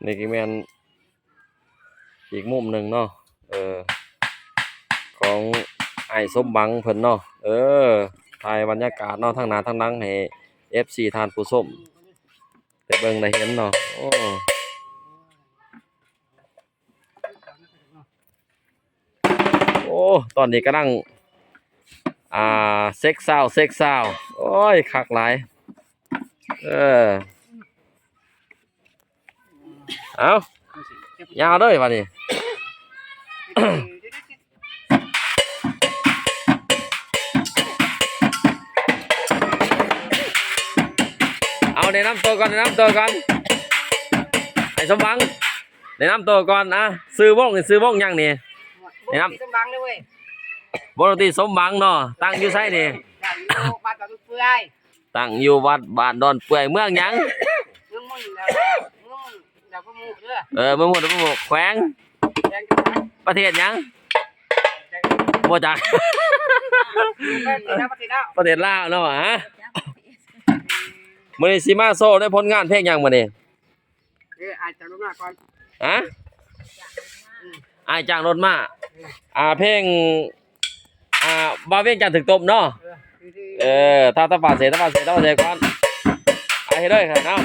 ນີ້ກໍແມ່ນອີກມຸມໜຶ່ງເນາະ ເອີ ຂອງອ້າຍສົມຫວັງເພິ່ນເນາະ ເອີ ຖ່າຍບັນຍາກາດເນາະ ທັງໜ້າທັງຫຼັງໃຫ້ເອັຟຊີທ່ານຜູ້ຊົມໄດ້ເບິ່ງໄດ້ເຫັນເນາະ ໂອ້. ໂອ້ ຕອນນີ້ກຳລັງ ອ່າ ເຊັກຊາວ ເຊັກຊາວ ໂອ້ຍ ຄັກຫຼາຍ ເອີ ເອົ້າ ຍາວເດີບາດນີ້ ເອົາ ແນະນຳໂຕກ່ອນ ແນະນຳໂຕກ່ອນ ອ້າຍສົມຫວັງ ແນະນຳໂຕກ່ອນ ອ່າ ຊື່ວົງ ຊື່ວົງຫຍັງນີ້? ແນະນຳ ສົມຫວັງເດ້ເວີຍ ວົງດົນຕີສົມຫວັງເນາະ ຕັ້ງຢູ່ໃສນີ້? ຕັ້ງຢູ່ວັດດອນເປື່ອຍ ຕັ້ງຢູ່ວັດບ້ານດອນເປື່ອຍ ເມືອງຫຍັງ? ເມືອງມຸນ ເມືອງມຸນ ດາວປະໂມກເດີ ເອີ ເມືອງມຸນ ດາວປະໂມກ ແຂວງ ແຂວງ ປະເທດຫຍັງ? ບໍ່ຈັກ ປະເທດລາວ ປະເທດລາວເນາະ ຮະ ມື້ນີ້ຊິມາໂຊໃນຜົນງານເພງຫຍັງມື້ນີ້? ເອີ ອ້າຍຈາກລົດມາກ່ອນ ຮະ ອ້າຍຈາກລົດມາ ອ່າ ເພງ ອ່າ ບ່າວວຽງຈັນຖືກຕົບເນາະ ເອີ ເອີ ຕາ ຕາປາເສ ຕາປາເສ ຕາປາເສກ່ອນ ອ່າ ເຮັດເລີຍເນາະ.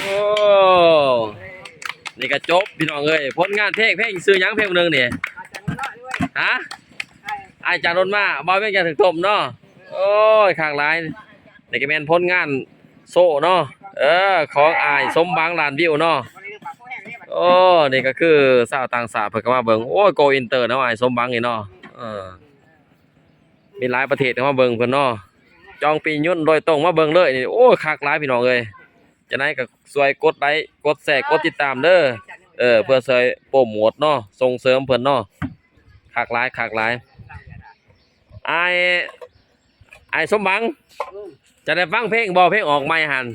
ໂອ້ ນີ້ກໍຈົບພີ່ນ້ອງເອີຍ ຜົນງານເພງ ເພງຊື່ຫຍັງ ເພງໜຶ່ງນີ້? ຮະ? ອ້າຍຈາກລົດມາ ບ່າວວຽງຈັນຖືກຕົບເນາະ. ໂອ້ຍ ຄັກຫຼາຍ ນີ້ກໍແມ່ນຜົນງານໂຊເນາະ ເອີ ຂອງອ້າຍສົມຫວັງລ້ານວິວເນາະ. ໂອ້ ນີ້ກໍຄືຊາວຕ່າງຊາດເພິ່ນກໍມາເບິ່ງ ໂອ້ຍ ໂກອິນເຕີເນາະ ອ້າຍສົມຫວັງນີ້ເນາະ ເອີ ມີຫຼາຍປະເທດເຂົ້າມາເບິ່ງເພິ່ນເນາະ ຈອງປີ້ຍົນໂດຍຕົງມາເບິ່ງເລີຍນີ້. ໂອ້ຍ ຄັກຫຼາຍພີ່ນ້ອງເອີຍ ຈັ່ງໃດກໍຊ່ວຍກົດໄລ ກົດແຊ ກົດຕິດຕາມເດີ ເອີ ເພື່ອຊ່ວຍໂປຣໂມດເນາະ ສົ່ງເສີມເພິ່ນເນາະ. ຄັກຫຼາຍ ຄັກຫຼາຍ ອ້າຍ ອ້າຍສົມຫວັງ ອືມ ຈະໄດ້ຟັງເພງບໍ່? ເພງອອກໃໝ່ຫັ້ນ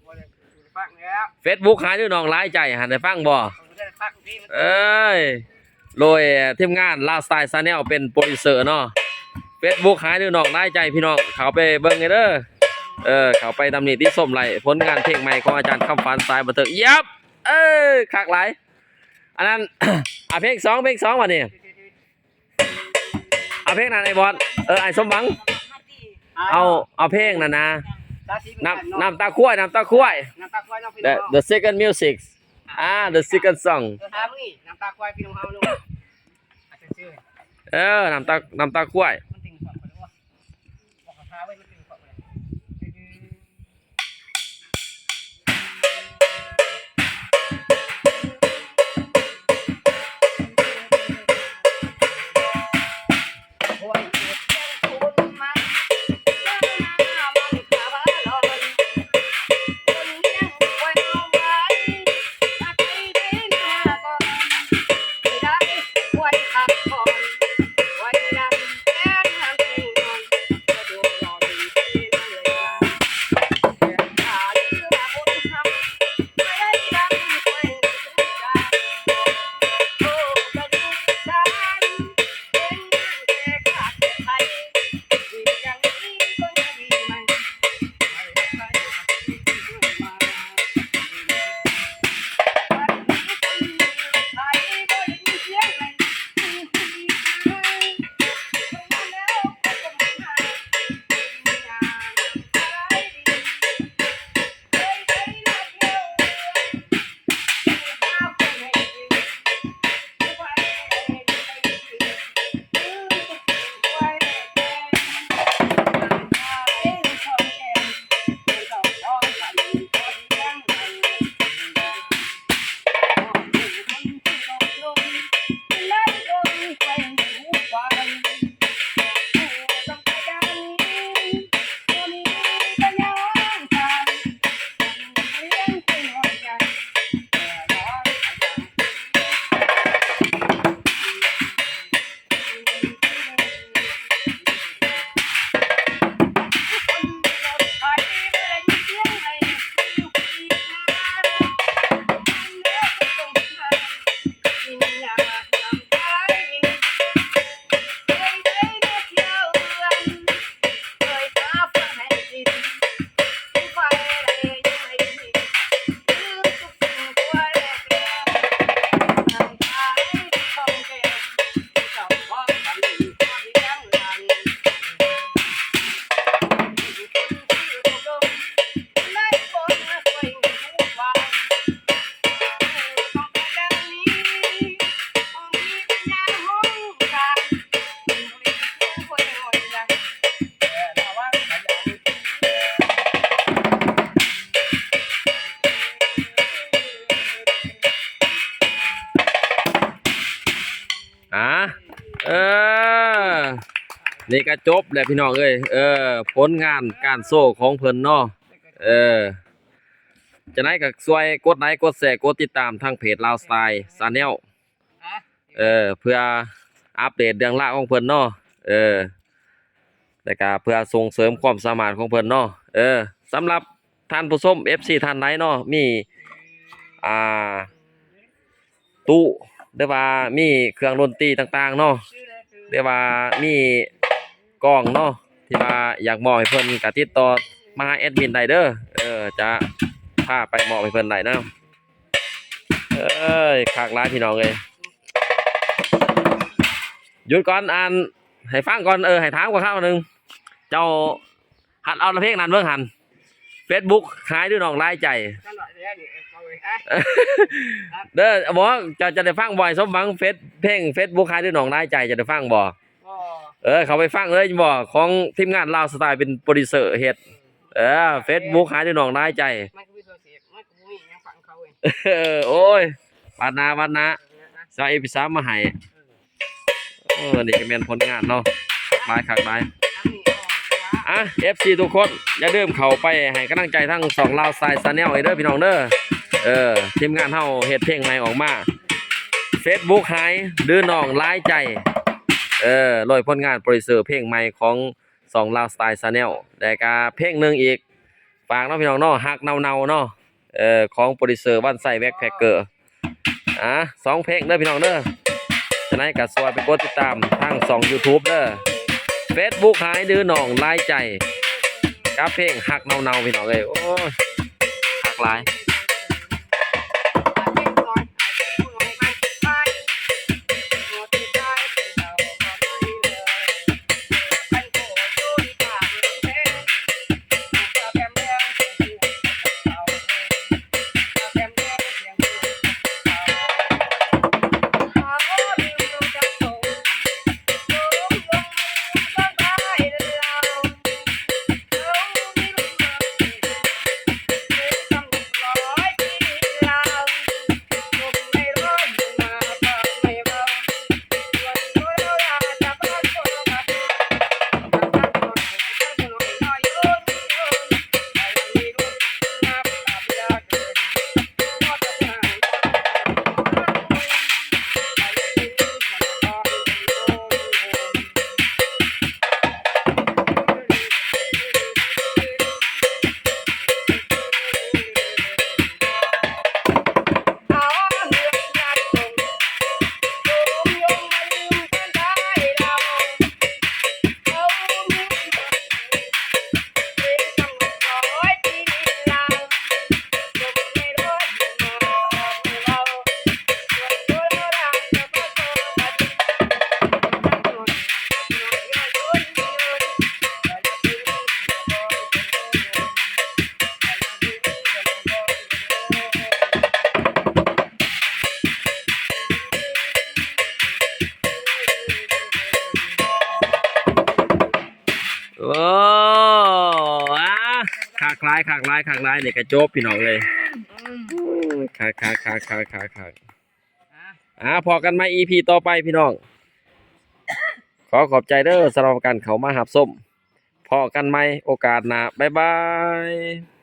ບໍ່ໄດ້ຟັງແລ້ວ ເຟສບຸກຫາຍຫຼືນ້ອງຫຼາຍໃຈຫັ້ນ ໄດ້ຟັງບໍ່? ບໍ່ໄດ້ຟັງ ເອີຍ ໂດຍທີມງານລາວສະໄຕແຊນແນວເປັນໂປຣດິວເຊີເນາະ. ເຟສບຸກຫາຍຫຼືນ້ອງຫຼາຍໃຈ ພີ່ນ້ອງເຂົ້າໄປເບິ່ງເດີ ເອີ ເຂົ້າໄປຕຳນິຕິຊົມໄດ້ຜົນງານເພງໃໝ່ຂອງອາຈານຄຳຝັນສາຍບັນເທີງ. ເອີ ຄັກຫຼາຍ ອັນນັ້ນ ອ່າ ເພງສອງ ເພງສອງ ບາດນີ້ ເອົາເພງນັ້ນ ໄອ້ບອດ ເອີ ອ້າຍສົມຫວັງ ເອົາ ເອົາເພງນັ້ນນະ ນ້ຳ ນ້ຳຕາຄວາຍ ນ້ຳຕາຄວາຍ ນ້ຳຕາຄວາຍເນາະ The Second Music ອ່າ The Second Song ເອີ ນ້ຳຕາຄວາຍ ພີ່ນ້ອງເຮົາເນາະ ເອີ ນ້ຳຕາ ນ້ຳຕາຄວາຍ. ອ່າ ເອີ ນີ້ກໍຈົບແລ້ວພີ່ນ້ອງເອີຍ ເອີ ຜົນງານການໂຊຂອງເພິ່ນເນາະ ເອີ ຈັ່ງໃດກໍຊ່ວຍກົດໄລ ກົດແຊ ກົດຕິດຕາມທາງເພຈລາວສະໄຕແຊນແນວ ເອີ ເພື່ອອັບເດດເລື່ອງລາວຂອງເພິ່ນເນາະ ເອີ ແລ້ວກະເພື່ອສົ່ງເສີມຄວາມສາມາດຂອງເພິ່ນເນາະ ເອີ ສຳລັບທ່ານຜູ້ຊົມ ເອັຟຊີ ທ່ານໃດເນາະ ມີ ອ່າ ຕູ້ ຫຼືວ່າມີເຄື່ອງດົນຕີຕ່າງໆເນາະ ຫຼືວ່າມີ ກ້ອງເນາະ ທີ່ວ່າຢາກມອບໃຫ້ເພິ່ນ ກໍຕິດຕໍ່ມາຫາແອດມິນໄດ້ເດີ ເອີ ຈະພາໄປມອບໃຫ້ເພິ່ນໄດ້ນະ ເອີຍ ຄັກຫຼາຍພີ່ນ້ອງເອີຍ ຢຸດກ່ອນ ອ່ານໃຫ້ຟັງກ່ອນ ເອີ ໃຫ້ຖາມກ່ອນຄຳໜຶ່ງ ເຈົ້າຫັດເອົາເພງນັ້ນເບິ່ງຫັ້ນ ເຟສບຸກຫາຍຫຼືນ້ອງຫຼາຍໃຈ ເດີ ບໍ່ ເຈົ້າຈະໄດ້ຟັງບໍ່ ສົມຫວັງ ເຟສ ເພງເຟສບຸກຫາຍຫຼືນ້ອງຫຼາຍໃຈ ຈະໄດ້ຟັງບໍ່? ບໍ່ ເອີ ເຂົ້າໄປຟັງເລີຍບໍ່ ຂອງທີມງານລາວສະໄຕເປັນໂປຣດິວເຊີເຮັດ ເອີ ເຟສບຸກຫາຍຫຼືນ້ອງຫຼາຍໃຈ ມັນກໍມີໂຊເຊດ ມັນກໍບໍ່ມີຫຍັງຟັງເຂົາເວີຍ ເອີ ໂອ້ຍ ບາດໜ້າ ບາດໜ້າ ເອີ ເນາະ ຊາວເອພີສາມມາໃຫ້ ເອີ ເອີ ນີ້ກໍແມ່ນຜົນງານເນາະ ຄັກຫຼາຍ ຄັກຫຼາຍ ອັນນີ້ເອົາຕົວ ອ່ະ ເອັຟຊີ ທຸກຄົນ ຢ່າລືມເຂົ້າໄປໃຫ້ກຳລັງໃຈທາງຊ່ອງລາວສະໄຕລ໌ Channel ເດີພີ່ນ້ອງເດີ. ເອີ ທີມງານເຮົາເຮັດເພງໃໝ່ອອກມາ Facebook ຫາຍ ຫຼື ນ້ອງຫຼາຍໃຈ. ເອີ ໂດຍຜົນງານໂປຣດິວເຊີເພງໃໝ່ຂອງຊ່ອງລາວສະໄຕລ໌ Channel ແລະກະເພງໜຶ່ງອີກ ຝາກເນາະພີ່ນ້ອງເນາະ ຮັກເນົ່າໆເນາະ ເອີ ຂອງໂປຣດິວເຊີວັນໄຊ ແບັກແພັກເກີ. ອ່າ ສອງເພງເດີພີ່ນ້ອງເດີ. ຈັ່ງໃດກໍຊ່ວຍໄປກົດຕິດຕາມທາງຊ່ອງ YouTube ເດີ Facebook ຫາຍ ຫຼື ນ້ອງຫຼາຍໃຈ ກັບເພງຮັກເນົ່າໆ ພີ່ນ້ອງເອີຍ. ໂອ້ຍ ຄັກຫຼາຍ.ໂອ້ ອ່າ ຄັກຫຼາຍ ຄັກຫຼາຍ ຄັກຫຼາຍ. ນີ້ກະຈົບພີ່ນ້ອງເອີຍ. ຄັກໆໆໆໆ. ອ່າ ພໍ້ກັນໃໝ່ ອີພີ ຕໍ່ໄປພີ່ນ້ອງ. ຂໍຂອບໃຈເດີສຳລັບການເຂົ້າມາຮັບຊົມ. ພໍ້ກັນໃໝ່ໂອກາດໜ້າ. ບາຍບາຍ.